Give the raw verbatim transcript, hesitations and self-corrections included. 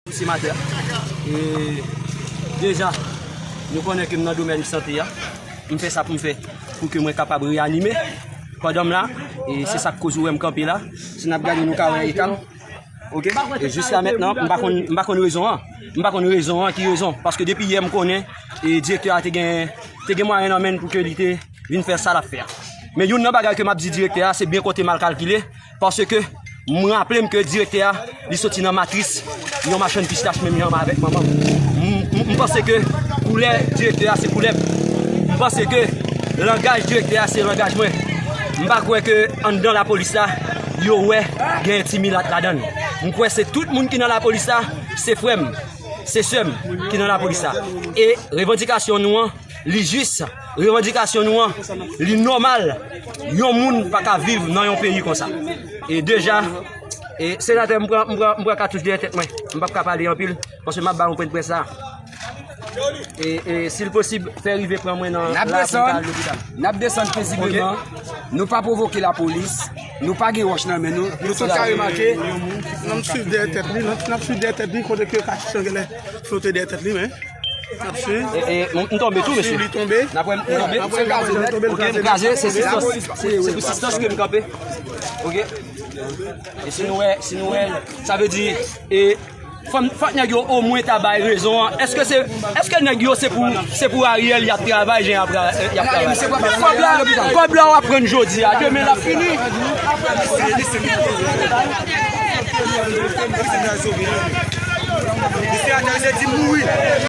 Konsimatè. E deja, nou konnen ke m nan domèn sante a. M fè sa pou m fè, pou ke mwen kapab reyanime pandan m la. E se sa k koz ou wè m kanpe la. Si n ap gade, nou ka wè eta m. Oke? E jiska mentnan, m pa konn, m pa konn rezon an. M pa konn rezon an, ki rezon. Paske depi yè m konnen, e direktè a te gen, te gen mwayen nan men l pou ke li te vin fè sa l ap fè a. Men youn nan bagay ke m ap di direktè a, se byen konte m al kalkile, paske m raple m ke direktè a, li soti nan matris yon machann pistach menm jan avèk manman m. M, m, m panse ke koulè direktè a se koulè m. M panse ke langaj direktè a se langaj mwen. M pa kwè ke anndan lapolis la, yo wè gen ti milat ladan l. M kwè se tout moun ki nan lapolis la, se frè m, se sè m ki nan lapolis la. E revandikasyon nou an, li jis, revandikasyon nou an, li nòmal. Yon moun pa ka viv nan yon peyi konsa. E deja, e senatè, m pran, m pran, m pran katouch dèyè tèt mwen. M p ap ka pale anpil, paske m ap ba yon pwen de près la. E, e si l posib, fè rive pran mwen nan N ap la pou m ka al desann, lopital. N ap desann pezibleman. Nou pa pwovoke lapolis. Nou pa gen wòch nan men nou. Nou tout ka remake. N ap swiv dèyè tèt li. N ap, n ap swiv dèyè tèt li kote ke katouch lan genlè flote dèyè tèt li, men. N ap swiv. E, e, m, m tonbe tou, mesye. Li tonbe. N ap wè m tonbe. N ap wè l tonbe, l kraze nèt. Oke, m kraze, se sistans, se, se pou sistans ke m kanpe. Oke. E si nou wè, si nou wè, sa vle di, e, fò, fòk nèg yo omwen ta bay rezon an. Èske se, èske nèg yo se pou, se pou Ariel y ap travay, jan y ap tra-, y ap travay? Kòb la, kòb la w ap pran jodi a, demen l ap fini. Misye ata se di mouri.